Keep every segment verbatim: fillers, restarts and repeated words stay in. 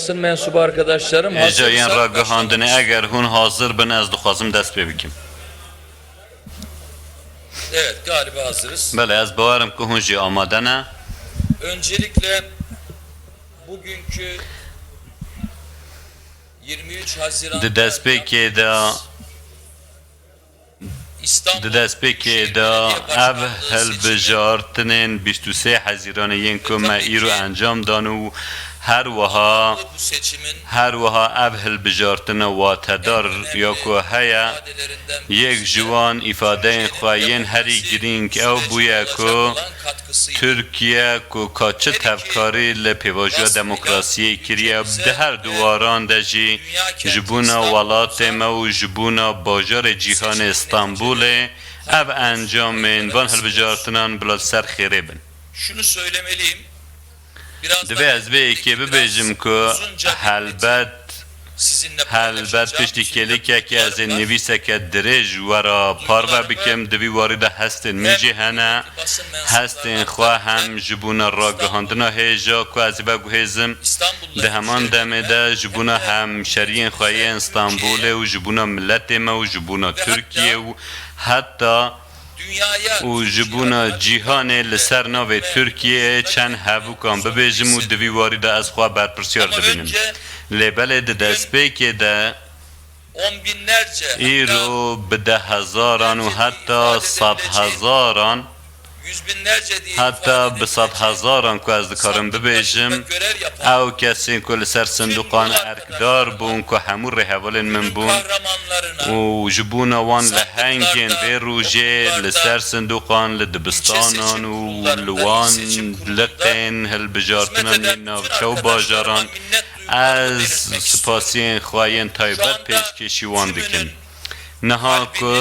Basın mensubu arkadaşlarım, hêja yên hazırsak ragihandinê, başlamak eger hûn hazir bin, ez dixwazim dest pê bikim. Evet, galiba hazırız. Belê, ez bawerim ku hûn jî amade ne. Öncelikle bugünkü yirmi üç Haziran Di destpêkê de Di destpêkê de ev hilbijartinên bîst û sê Hezîranê yên ku me îro encam dan û her wiha, her wiha ev hilbijartina watedar ya ku heye, yek ji wan îfadeyên xwe yên herî girîng ew bûye ku Tirkiye ku ka çi tevkarî li pêvajoya demokrasiyê kiriye, di her du waran de jî ji bona welatê me û ji bona bajarê cîhanê Stenbolê, ev encamên van hilbijartinan bila li ser xêrê bin. Şunu söylemeliyim. Biraz Divê da ez vê yekê bibêjim ku helbet, helbet piştî kêlîkekê ez ê nivîseke dirêj we re parve bikim. Di vî warî de hestên min jî hene. Hestên xwe hem ji bona ragihandina hêja ku ez ê veguhêzim, di heman demê de ji bona hemşeriyên xwe yên Stenbolê û ji bona miletê me û ji bona Tirkiyê û heta û ji bona cîhanê li ser navê Tirkiyeyê çend hevûkan bibêjim û di vî warî de ez xwe berpirsiyar dibînim. Lê belê di destpêkê de îro bi dehhezaran û heta sedhezaran, heta bi sedhezaran ku ez dikarim bibêjim, ew kesên ku li ser sindoqan erkdar bûn, ku hemû rêhevalên min bûn û ji bona wan lehengên vê rojê li ser sindoqan, li dibistanan û li wan liqên hilbijartinan yên navçe û bajaran, ez spasiyên xwe yên taybet pêşkêşî wan dikim. Niha ku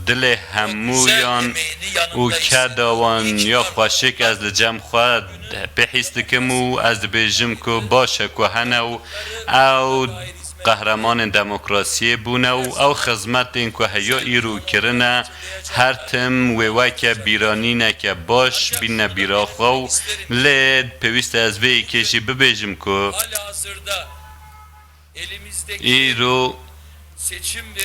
dilê hemûyan û keda wan ya xweşik ez li cem xwe pê hîs dikim û ez dibêjim ku baş e ku hene û ew qehremanên demokrasiyê bûne û ew xizmetên ku heya îro kirine, her tim wê weke bîranîneke baş bînine bîra xwe û lê pêwîst e ez vê yekê jî bibêjim ku Îro,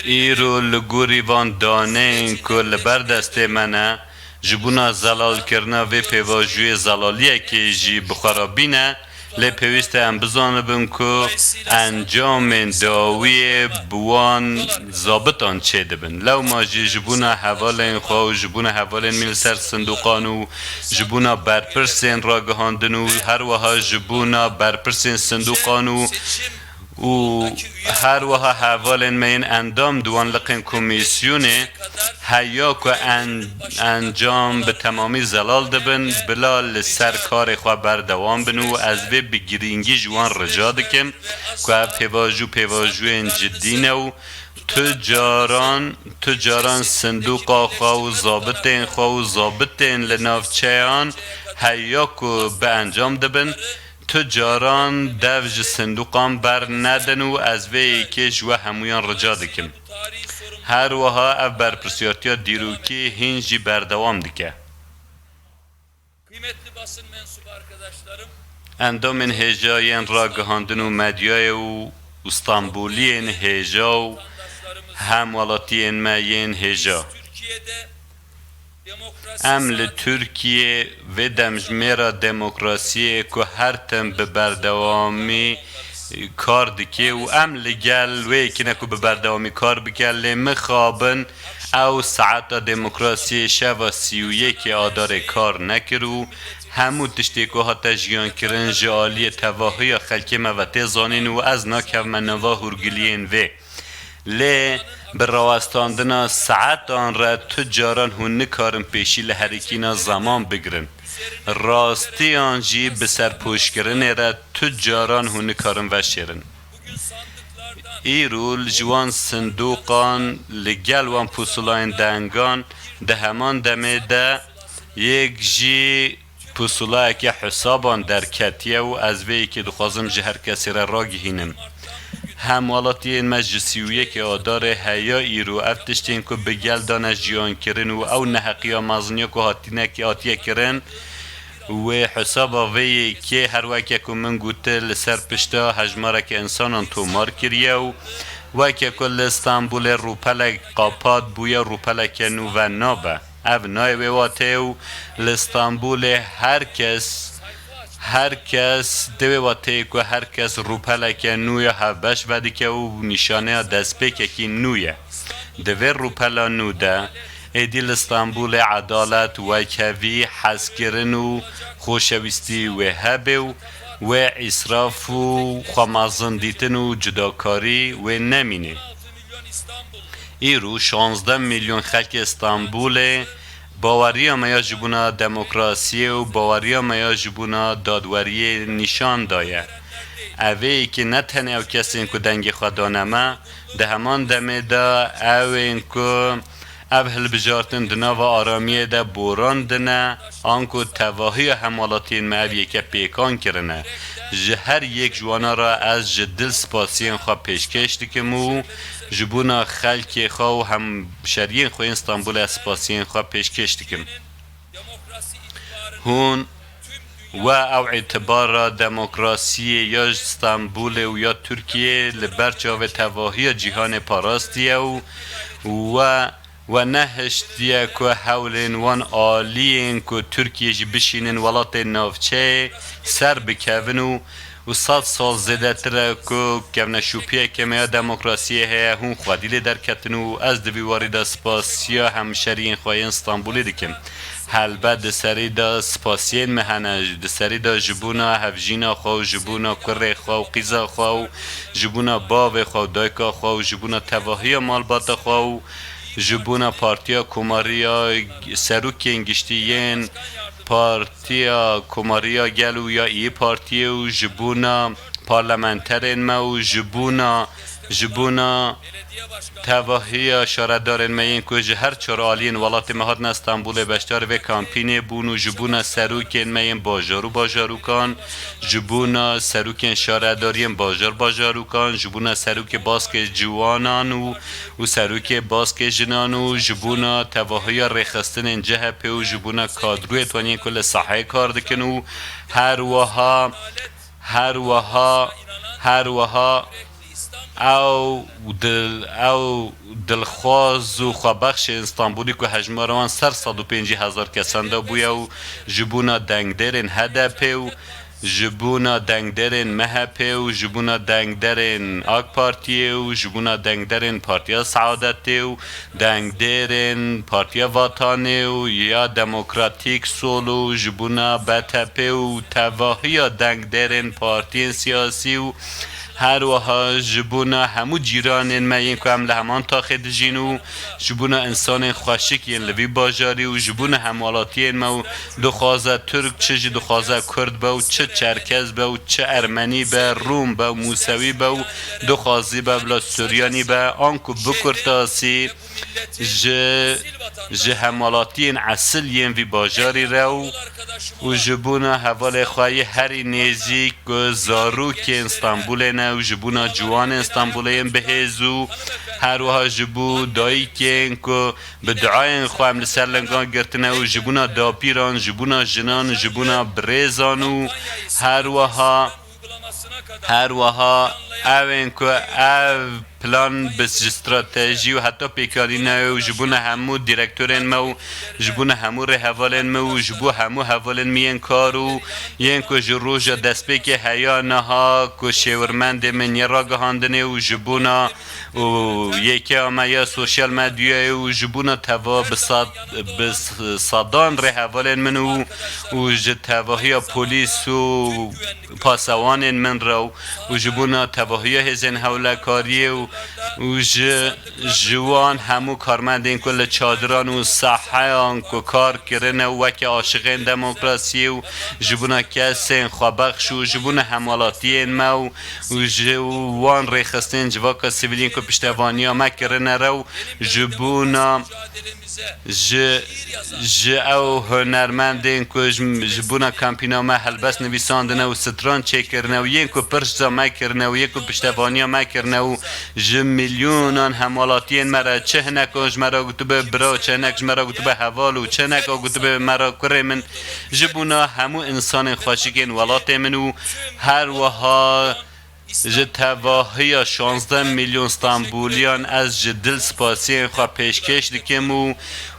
îro li gorî van daneyên ku li ber destê me ne, ji bona zelalkirina vê pêvajoyê zelaliyekê jî bi xwe re bîne, lê pêwîst e em bizanibin ku encamên dawiyê bi wan zabitan çêdibin. Lewma jî ji bona hevalên xwe û ji bona hevalên me li ser sindoqan û ji bona berpirsên ragihandin û her wiha ji bona berpirsên sindoqan û û her wiha hevalên me yên endam di wan liqên komîsyonê heya ku en-, encam bi temamî zelal dibin, bila li ser karê xwe berdewam bin û ez vê bi girîngî ji wan rica dikim ku ev pêvajo pêvajoyên cidî ne û tu caran, tu caran sindoqa xwe û zabitên xwe û zabitên li navçeyan heya ku bi encam dibin, Tu caran dev ji sindoqan bernedin û ez vê yekê ji we hemûyan rica dikim. Her wiha ev berpirsiyartiya dîrokî hîn jî berdewam dike. Kıymetli basın mensubu arkadaşlarım, Endamên hêja yên ragihandin û medyayê û, û Stenboliyên hêja û hemwelatiyên me yên hêja. Türkiye'de Em li Tirkiyê vê demjimêra demokrasiyê ku her tim bi berdewamî kar dike û em li gel wê yekî ne ku bi berdewamî kar bike, lê mixabin ew saeta demokrasiyê şeva sî û yekê Adarê kar nekir û hemû tiştê ku hate jiyankirin ji aliyê tevahiya xelkê me ve tê zanîn û ez nakevime nava hûrgiliyên vê. Lê bi rawestandina saetan re tu caran hûn nikarin pêşî li herikîna zeman bigirin. Rastiyan jî bi serpoşkirinê re tu caran hûn nikarin veşêrin. Îro li ji wan sindoqan li gel wan pusulayên dengan di heman demê de yek jî Pusulayeke hesaban derketiye û ez vê yekê dixwazim ji her kesê re ragihînim. Hemwelatiyên me ji sî û yekê Adarê heya îro ev tiştên ku bi gel dane jiyankirin û ew neheqiya mezin ya ku hatine, hatiye kirin, Wê hesaba vê yekê, her weke ku min gote, li ser pişta hejmareke însanan tomar kiriye û weke ku li Stenbolê rûpelek qapat bûye, rûpeleke nû ve nabe. Ev nayê wê wateyê û li Stenbolê her kes, her kes, di wê wateyê ku her kes rûpeleke nû ya hevbeş vedike û nîşaneya destpêkekî nû ye. Di vê rûpela nû de, êdî li Stenbolê edalet, wekhevî, hezkirin û xoşewîstî wê hebe û wê îsraf û xwemezindîtin û cudakarî wê nemîne. Îro şazdeh milyon xelkê Stenbolê baweriya me ya ji bona demokrasiyê û baweriya me ya ji bona dadweriyê nîşan daye. Ev ê yekê ne tenê ew kesên ku dengê xwe dane me, di heman demê de ew ên ku ev hilbijartin di nava aramiyê de borandine, anku tevahiya hemwelatiyên me ev yeke pêkan kirine. Ji her yek ji wana re ez ji dil spasiyên xwe pêşkêş dikim û ji bona xelkê xwe û hemşeriyên xwe yên Stenbolê ez spasiyên xwe pêşkêş dikim. Hûn we ew îtibara demokrasiyê ya ji Stenbolê û ya Tirkiyê li ber çavê tevahiya cîhanê parastiye û we, we nehiştiye ku hewlên wan aliyên ku Tirkiye jî bişînin welatên navçeyê ser bikevin û û sed sal zêdetir e ku kevneşopiyeke me ya demokrasiyê heye, hûn xwedî lê derketin û ez di vî warî de spasiya hemşeriyên xwe yên Stenbolê dikim. Helbet di serî de spasiyên me hene, di serî de ji bona hevjîna xwe û ji bona kurê xwe û qîza xwe û ji bona bavê xwe û dayika xwe û ji bona tevahiya malbata xwe û ji bona Partiya Komariya, serokên giştî yên Partiya Komariya Gel û ya İYİ Partiyê û ji bona parlamenterên me û ji bona, ji bona tevahiya şaredarên me yên ku ji her çar aliyên welatê me hatine Stenbolê beşdarî vê kampînê bûn û ji bona serokên me yên bajar û bajarûkan, ji bona serokên şaredariyên bajar bajarûkan, ji bona serokê baskê ciwanan û û serokê baskê jinan û ji bona tevahiya rêxistinên C H P û ji bona kadroyê wan yên ku li saheyê kar dikin û her wiha, her wiha, her wiha ew dil, ew dilxwaz û xwebexşên Stenbolî ku hejmara wan ser sed û pêncî hezar kesan de bûye û ji bona dengdêrên H D P û ji bona dengderên M H P û ji bona dengderên AK Partiyê û ji bona dengderên Partiya Saadetê û dengderên Partiya Vatanê û ya Demokratîk Sol û ji bona B T P û tevahiya dengderên partiyên siyasî û her wiha ji bona hemû cîranên me yên ku em li heman taxê dijîn û ji bona insanên xweşik yên li vî bajarî û ji bona hemwelatiyên me û dixwaze Tirk, çi jî dixwaze Kurd be û çi Çerkez be û çi Ermenî be, Rûm be û Musewî be û dixwazî be bila Suryanî be, anku bi kurtasî ji, ji hemwelatiyên esil yên vî bajarî re û, û ji bona hevalê xwe yê herî nêzîk ku zarokên Stenbolê ne û ji bona ciwanên Stenbolê yên bihêz û her wiha ji bo dayikên ku bi duayên xwe em li ser lingan girtine û ji bona dapîran, ji bona jinan, ji bona birêzan û her wiha, her wiha ew ên ku ev plan bi ji stratejî û heta pêkanîna û ji bona hemû direktorên me û ji bona hemû rêhevalên me û ji bo hemû hevalên me yên kar û yên ku ji roja destpêkê heya niha ku şêwirmendê min yê ragihandinê û ji bona û yêkeya me ya sosyal medyayê û ji bona teva bi sed, bi sedan rêhevalên min û, û ji tevahiya polîs û pasewanên min re û, û ji bona tevahiya hêzên hewlekariyê û, û ji, ji wan hemû karmendên ku li çadiran û saheyan ku kar kirine û weke aşiqên demokrasiyê û ji bona kesên xwebexş û ji bona hemwelatiyên me û û ji wan rêxistinên civaka sivîl yên ku piştevaniya me kirine re û ji bona, ji, ji ew hunermendên ku ji, ji bona kampîna me helbest nivîsandine û stran çêkirine û yên ku pirsa me kirine û yên ku piştevaniya me kirine û ji milyonan hemwelatiyên me re, çi hineka ji me re gotibe bira, çi hinek ji me re gotibe heval û çi hineka gotibe me re kurê min, ji bona hemû insanên xweşikên welatê min û her wiha ji tevahiya şazdeh milyon Stenboliyan ez ji dil spasiyên xwe pêşkêş dikim û,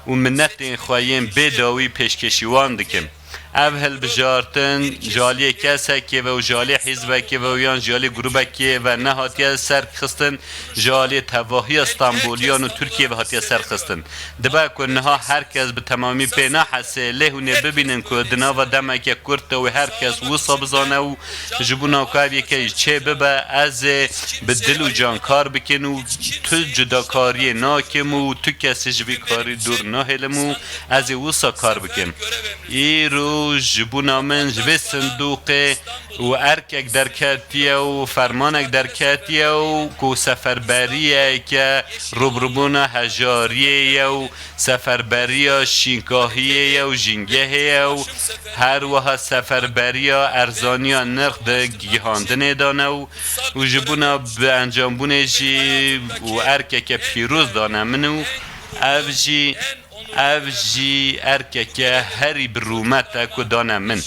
û minetên xwe yên bê dawî pêşkêşî wan dikim. Ev hilbijartin ji aliyê kesekê ve û ji aliyê hîzbekê ve û yan ji aliyê grûbekê ve nehatiye serxistin, ji aliyê tevahiya Stenboliyan û Tirkiyê ve hatiye serxistin. Dibe ku niha her kes bi temamî pê nahese, lê hûn ê bibînin ku di nava demeke kurt de wê her kes wisa bizane û ji bona ku ev yekê çê bibe, ez ê bi dil û can kar bikin û tu cudakariyê nakim û tu kesê ji vî karî dûr nahêlim û ez ê wisa kar bikim. Îro ji bona min ji vê sindoqê û erkek derketiye û fermanek derketiye û ku seferberiyeke rûbirûbûna hejariyê ye û seferberiya şînkahiyê ye û jîngehê ye û her wiha seferberiya erzaniya nirx di gihandinê de ne û, û ji bona bi encambûnê jî û erkeke pîroz dane min û ev jî, ev jî erkeke herî bi rûmet e ku dane min.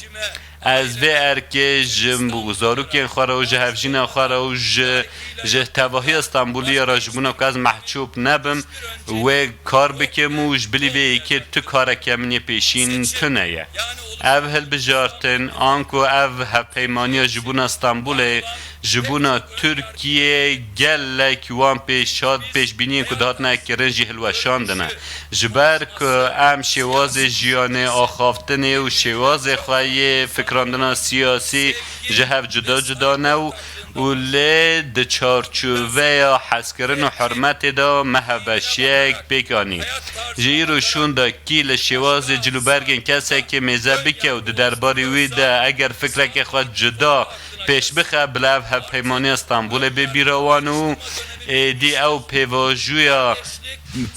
Ez vê erkê ji zarokên xwe re û ji hevjîna xwe re û ji, ji tevahiya Stenboliyê re ji bona ku ez mehcûb nebim, wê kar bikim û ji bilî vê yekê tu kareke min yê pêşîn tune ye. Ev hilbijartin, anku ev hevpeymaniya ji bona Stenbolê, ji bona Tirkiyê gelek wan pêşhat, pêşbîniyên ku dihatine kirin jî hilweşandine. Ji ber ku em şêwazê jiyanê, axaftinê û şêwazê xwe yê fikrandina siyasî ji hev cuda cuda ne û, û lê di çarçoveya hezkirin û hurmetê de me hevbeşiyek pêk anî. Ji îro şûn de kî li şêwazê cilûbergên kesekê mêze bike û di derbarê wî de eger fikreke xwe cuda pêş bixe, bila ev hevpeymaniya Stenbolê bê bîra wan û êdî ew pêvajoya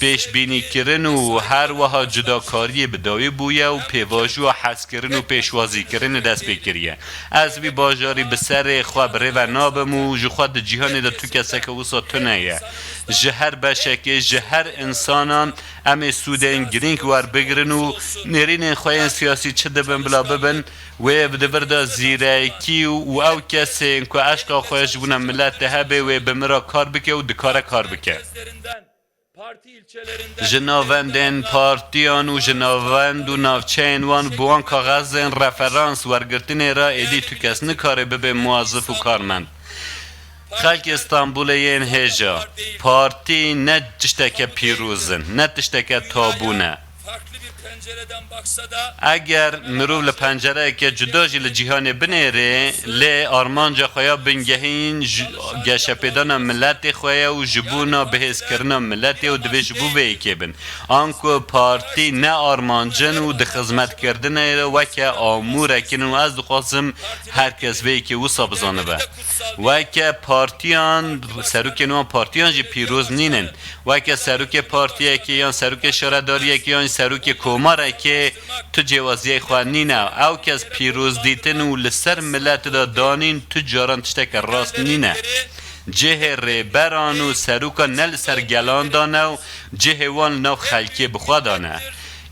pêşbînîkirin û her wiha cudakariyê bi dawî bûye û pêvajoya hezkirin û pêşwazîkirinê dest pê kiriye. Ez vî bajarî bi serê xwe bi rê ve nabim û ji xwe di cîhanê de tu keseke wisa tune ye. Ji her beşekê, ji her însanan em ê sûdên girîng werbigirin û nêrînên xwe yên siyasî çi dibin bila bibin, wê di vir de zîrekî û ew kesên ku eşqa xwe ji bona miletê hebe, wê bi min re kar bike û dikare kar bike. Ji navendên partiyan û ji navend û navçeyên wan bi wan kaxezên referans wergirtinê re êdî tu kes nikare bibe muwazif û karmend. Xelkê Stenbolê yên hêja, partî ne tişteke pîroz in, ne tişteke tabû ne. Eger mirov li pencereyeke cuda jî li cîhanê binêrê, lê armanca xwe ya bingehîn ji, geşepêdana miletê xwe ye û ji bona bihêzkirina miletê û divê ji bo vê yekê bin. Anku partî ne armancin û di xizmetkirinê re weke amûrekin û ez dixwazim her kes vê yekê wisa bizanibe. Weke partiyan, serokên wan partiyan jî pîroz nînin. Weke serokê partiyekê yan serokê şaredariyekê yan serokê komarekê tu cêwaziyê xwe nîne. Ew kes pîroz dîtin û li ser milet de danîn tu caran tişteke rast nîne. Cihê rêberan û serokan ne li ser gelan de ne û cihê wan li nav xelkê bi xwe de ne.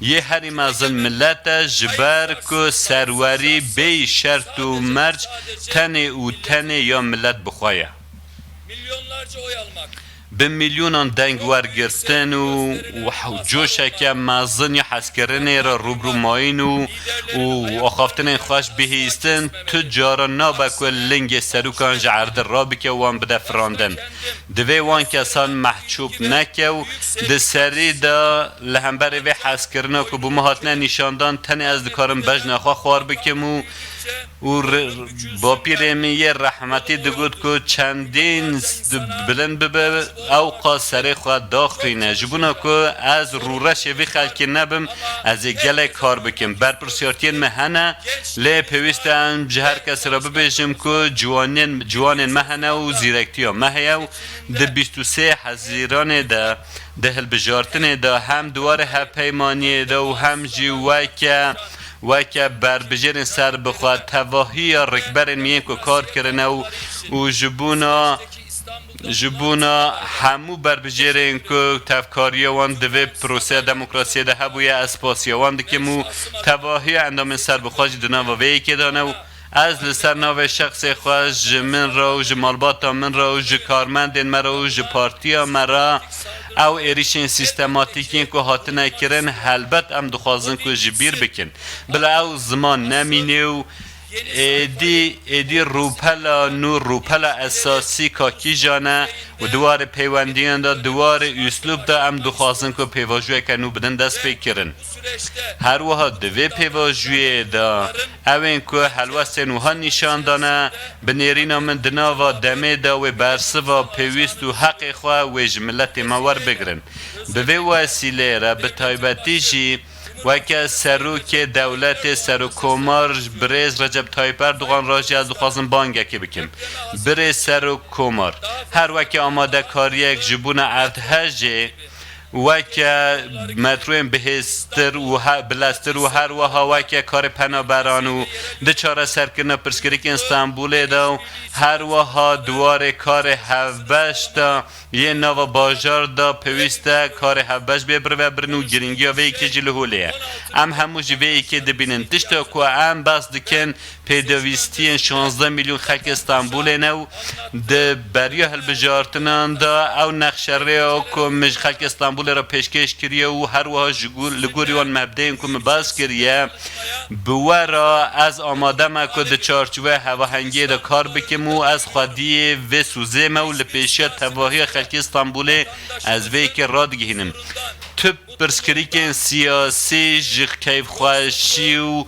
Yê herî mezin milet e, ji ber ku serwerî bêyî şert û merc tenê û tenê ya milet bi xwe ye. Bi milyonan deng wergirtin û, û coşeke mezin ya hezkirinê re rûbirû mayîn û, û axaftinên xweş bihîstin, tu caran nabe ku lingê serokan ji erdê rabike û wan bide firandin. Divê wan kesan mehcûb neke û di serî de li hemberî vê hezkirina ku bi min hatine nîşandan, tenê ez dikarim bejna xwe xwar bikim û, û re-, bapîrê min yê rehmetî digot ku çendîn s-, bilind bibe, ew qas serê xwe daxîne. Ji bona ku ez rûreşê vî xelkê nebim, ez ê gelek kar bikim. Berpirsiyartiyên me hene, lê pêwîst e em ji her kesê re bibêjim ku ciwanên, ciwanên me hene û zîrektiya me heye û di bîst û sê Hezîranê de, di hilbijartinê de hem di warê hevpeymaniyê de û hem jî weke, weke berbijêrên serbixwe, tevahiya rikberên me yên ku kar kirine û, û ji bona Ji bona hemû berbijêrên ku tevkariya wan di vê proseya demokrasiyê de hebûye, ez spasiya wan dikim û tevahiya endamên serbixwe jî di nava vê yekê de ne û ez li ser navê şexsê xwe ji min re û ji malbata min re û ji karmendên me re û ji partiya me re ew êrîşên sîstematîk yên ku hatine kirin, helbet em dixwazin ku ji bîr bikin. Bila ew ziman nemîne û êdî, êdî rûpela nû, rûpela esasî ka kîjan e û di warê peywendiyan de, di warê uslûb de em dixwazin ku pêvajoyeke nû bidin destpêkirin. Her wiha di vê pêvajoyê de ewên ku helwestên wiha nîşan dane, bi nêrîna min di nava demê de wê bersiva pêwîst û heqê xwe wê ji miletê me werbigirin. Bi vê wesîleyê re bi taybetî jî weke serokê dewletê, serokkomar birêz Recep Tayyip Erdogan re jî ez dixwazim bangekê bikim. Birêz serokkomar, her weke amadekariyek ji bona erdhejê, weke metroyên bihêztir û he-, bileztir û her wiha weke karê penaberan û di çareserkirina pirsgirêkên Stenbolê de û her wiha di warê karê hevbeş de yên nava bajar de pêwîst e karê hevbeş bê birêvebirin û girîngiya vê yekê jî li holê ye. Em hemû ji vê yekê dibînin. Tişta ku em behs dikin, pêdivîstiyên şazdeh milyon xelkê Stenbolê ne û di beriya hilbijartinan de ew nexşerêya ku min ji xelkê Stenbolê re pêşkêş kiriye û her wiha ji gor, li gorî wan mebdeyên ku min behs kiriye, bi we re ez amade me ku di çarçoveya hevahengiyê de kar bikim û ez xwediyê vê sozê me û li pêşiya tevahiya xelkê Stenbolê ez vê yekê radigihînim. Tu pirsgirêkên siyasî ji keyfxweşî û,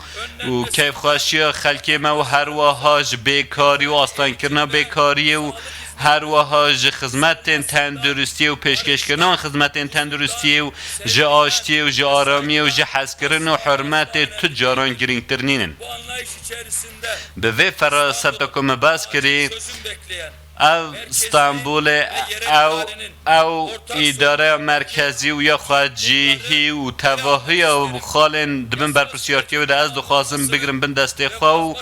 û keyfxweşiya xelkê me û her wiha ji bêkarî û astengkirina bêkariyê û her wiha ji xizmetên tenduristiyê û pêşkêşkirina wan xizmetên tenduristiyê û ji aştiyê û ji aramiyê û ji hezkirin û hurmetê tu caran girîngtir nînin. Bi vê feraseta ku min behs kirî, ev Stenbolê, ew, ew îdareya merkezî û ya xwe cihî û tevahiya xalên di bin berpirsiyartiyê wê de ez dixwazim bigrim bin destê xwe û,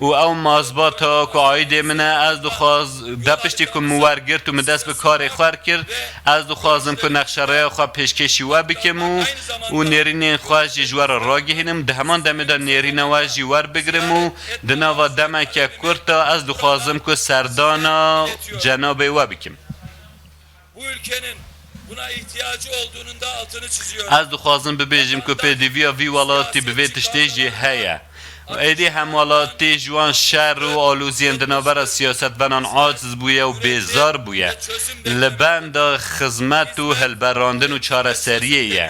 û ew mazbata ku aîdê min e, ez dixwaz-, de piştî ku min wergirt û min dest bi karê xwe kir, ez dixwazim ku nexşerêya xwe pêşkêşî we bikim û, û nêrînên xwe jî ji we re ragihînim. Di heman demê de nêrîna we jî werbigirim û di nava demeke kurt de ez dixwazim ku serdana cenabê we bikim. Bu ülkenin buna ihtiyacı olduğunun da altını çiziyorum. Ez dixwazim bibêjim ku pêdiviya vî welatî bi vê tiştê jî heye. Êdî hemwelatî ji wan şer û aloziyên di navbera siyasetvanan aciz bûye û bêzar bûye. Li benda xizmet û hilberandin û çareseriyê ye.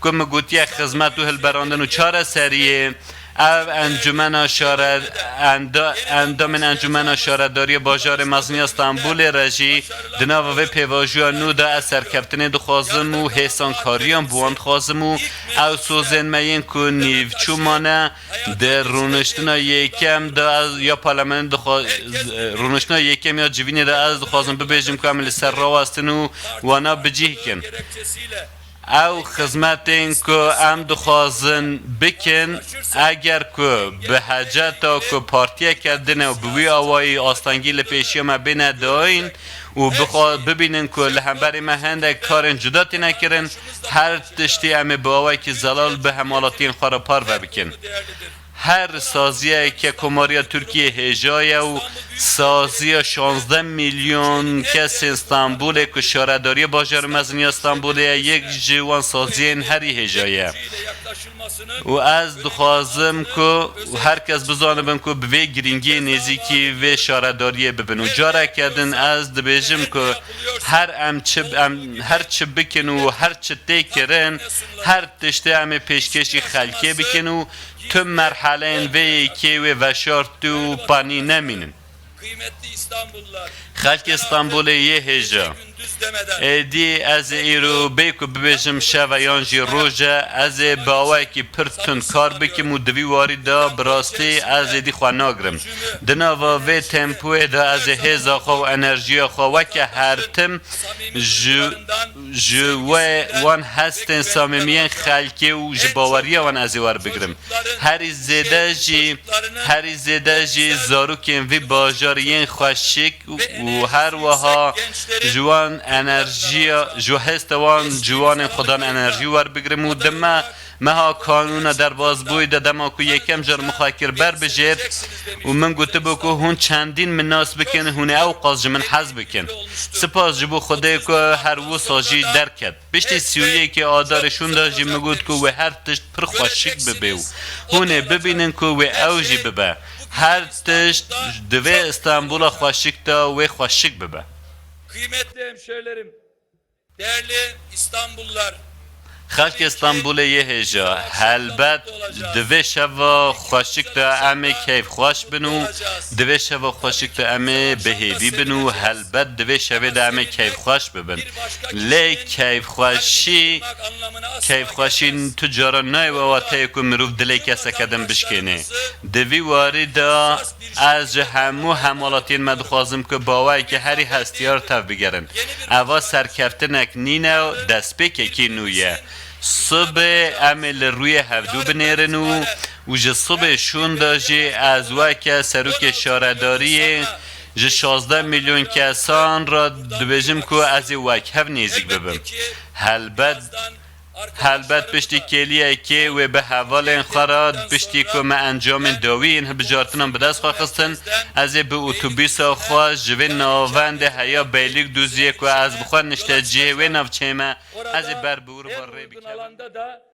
Ku min gotiye xizmet û hilberandin û çareseriyê, ev encûmena şare-, enda-, endamên Encûmena Şaredariya Bajarê Mezin ya Stenbolê re jî di nava vê pêvajoya nû de ez serkeftinê dixwazim û hêsankariyan bi wan dixwazim û ew sozên me yên ku nîvçû mane di rûniştina yekem de ez ya parlamenê dixwa-, rûniştina yekem ya civînê de ez dixwazim bibêjim ku em li ser rawestin û wana bi cih kin. Ew xizmetên ku em dixwazin bikin, eger ku bi heceta ku partiyeke din e û bi wî awayî astengî li pêşiya me bêne dayîn û bixwa-, bibînin ku li hemberî me hindek karên cuda têne kirin, her tiştî em ê bi awayekî zelal bi hemwelatiyên xwe re parve bikin. Her saziyeke Komariya Tirkiyê hêja ye û saziya şazdeh milyon kesên Stenbolê ku Şaredariya Bajarê Mezin ya Stenbolê ye, yek ji wan saziyên herî hêja ye. Û ez dixwazim ku her kes bizanibin ku bi vê girîngiyê nêzîkî vê şaredariyê bibin. Û careke din ez dibêjim ku her em çi, em her çi bikin û her çi tê kirin, her tiştê em ê pêşkêşî xelkê bikin û tu merheleyên vê yekê wê veşartî û panî nemînin. Xelkê Stenbolê yê hêja. Êdî ez ê îro bê ku bibêjim şev e yan jî roj e, ez ê bi awayekî pir tund kar bikim û di vî warî de bi rastî ez êdî xwe nagirim. Di nava vê tempoyê de ez ê hêza xwe û enerjiya xwe weke her tim ji, ji we wan hestên samîmiyên xelkê û ji baweriya wan ez ê werbigirim. Herî zêde jî, herî zêde jî zarokên vî bajarî yên xweşik û her wiha ji wan enerjiya, ji hêsta wan ciwanên xwedan enerjî werbigirim û di me, meha kanûna derbazbûyî de dema ku yekem car min xwe kir ber bijêr û min gotibû ku hûn çendîn min nas bikin, hûn ê ew qas ji min hez bikin. Spas ji bo Xwedê ku her wisa jî derket. Piştî sî û yekê Adarê şûnda jî min got ku wê her tişt pir xweşik bibe û hûn ê bibînin ku wê ew jî bibe. Her tişt di vê Îstanbula xweşik de wê xweşik bibe. Kıymetli hemşehrilerim, değerli İstanbullular, Xelkê Stenbolê yê hêja, helbet di vê şeva xweşik de em ê keyfxweş bin û di vê şeva xweşik de em ê bi hêvî bin û helbet di vê şevê de em ê keyfxweş bibin. Lê keyfxweşî, keyfxweşî tu cara nayê wê wateyê ku mirov dilê keseke din bişkênê. Di vî warî de ez ji hemû hemwelatiyên me dixwazim ku bi awayekî herî hestiyar tevbigerin. Eva serkeftinek nîne, destpêkekî nû ye. Sibê em ê li rûyê hevdû binêrin û, û ji sibê şûnda jî ez weke serokê şaredariyê ji şazdeh milyon kesan re dibêjim ku ez ê wek hev nêzîk bibim. Helbet, helbet piştî kêliyekê wê bi hevalên xwe re, piştî ku me encamên dawî yên hilbijartinan bi dest xwe xistin, ez ê bi otobûsa xwe ji vê navendê heya Beylikduziyê ku ez bi xwe niştecihê wê navçeyê me, ez ê ber bi wir ve rê bikevim.